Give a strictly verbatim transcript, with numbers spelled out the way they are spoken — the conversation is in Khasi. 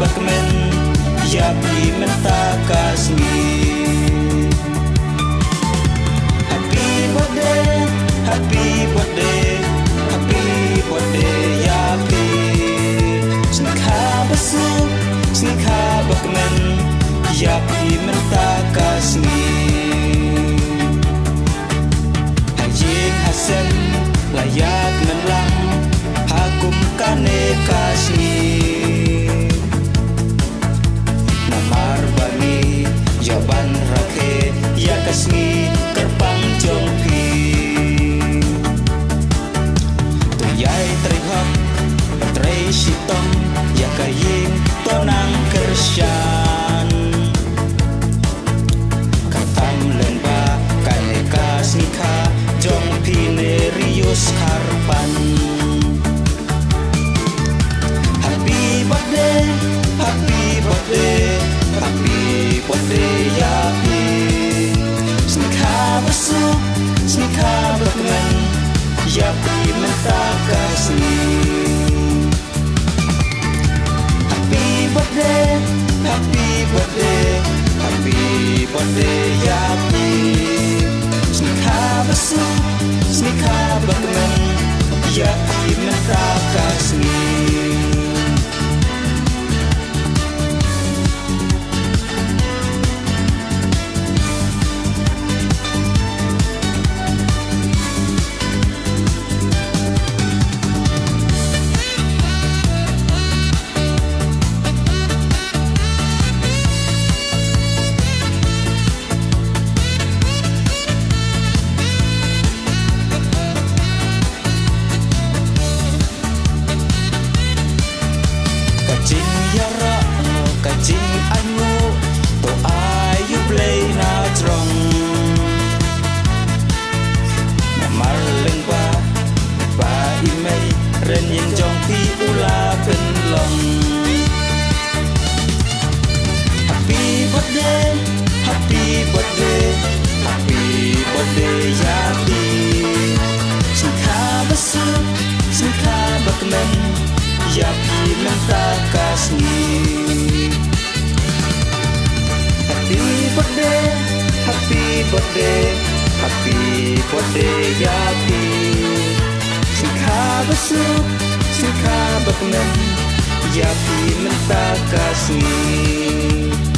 Bakmen ïa phi mynta ka sngi. Happy birthday, happy birthday, happy birthday ïa phi. Sngikha basuk, sngikha bakmen ïa phi mynta ka sngi. Ha ïing ha sem la ïakmen lang ha kum kane ka sngi. Namar ba ngi ïa ban rakhe ïa ka sngi kyrpang jong phi. To ïai trei hok, trei shitom ïa ka ïing to nang kyrshan. Khamtam lyngba kane ka sngikha jong phi ne Rius Kharpan. Happy birthday, happy birthday, happy birthday ïa phi. Sngikha basuk, sngikha bakmen ïa phi mynta ka sngi. Happy birthday, happy birthday, happy birthday ïa phi. Sngikha basuk, sngikha bakmen ïa phi mynta ka sngi. Ka jingïarap, ka jingainguh, to ai U Blei na jrong. Namar lyngba ba i mei rynïeng jong phi u la pynlong. Happy birthday, happy birthday, happy birthday ïa phi. Sngikha basuk, sngikha bakmen ïa phi mynta ka sngi. Happy birthday, happy birthday, happy birthday ïa phi. Sngikha basuk, sngikha bakmen ïa phi mynta ka sngi.